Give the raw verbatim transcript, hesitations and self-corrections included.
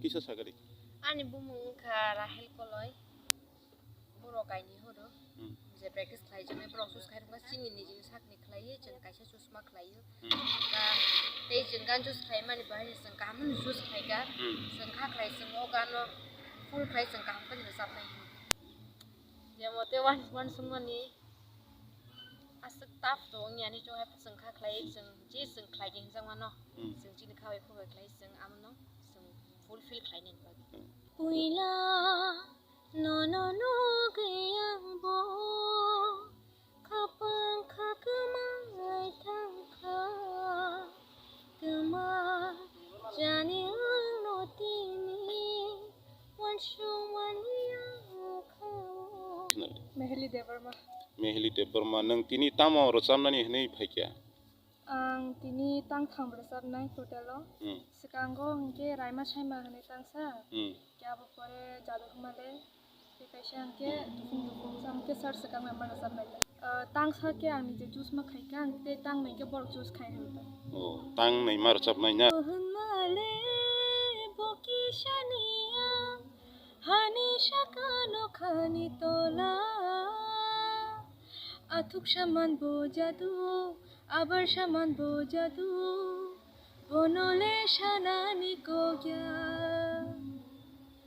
Kisa sagari. Ani bumung wngkha Rahel Koloi. Borok kaini horo. Hmm. Je practice khlai jani borok choose khai rwkha chini nijini sakni khlaiwi chwng kaisa choose ma khlaio. Hmm. Ka tei chwng gan choose khlaimani bahai chwng kaham choose khlaika. Hmm. Chwng kha khlai chwng o gano full khlai chwng kaham khe rwchapnai. Jemon tei uansukmani aswk tough to wngyani chwng hai chwng kha khlai chwng je chwng khlai di hinjak mano. Hmm. Chwng chini kha bai khubai khlai chwng amono chwng fulfill khlainani bagwi. Hmm. Puila nono nugwi ang bo khapang kha kwmai thang kha. Kwma jani ang no tini uansukmani ang kha o. Meheli Debbarma. Meheli Debbarma, nwng tini tamo rwchapnani hwnwi phaikha? Ang tini tang tham rwchapnai total o. Hmm. Swkango hwnkhe Raima Saima hwnwi tangsa. Hmm. Khe abo pore Jadu Humale. Tei kaisa hwnkhe Dukung Dukung, sa hwnkhe sir swkang member rwchapnai. Ah, tangsa khe ang nije choose ma khaikha, ang tei tangnai khe borok choose khai rwkha. Oh, tangnai ma rwchapnai na? Hwnmale bo kisani ang hani saka nokhani tola. Athuk saman bo Jadu, abar saman bo Jadu, bono le sanani kokya.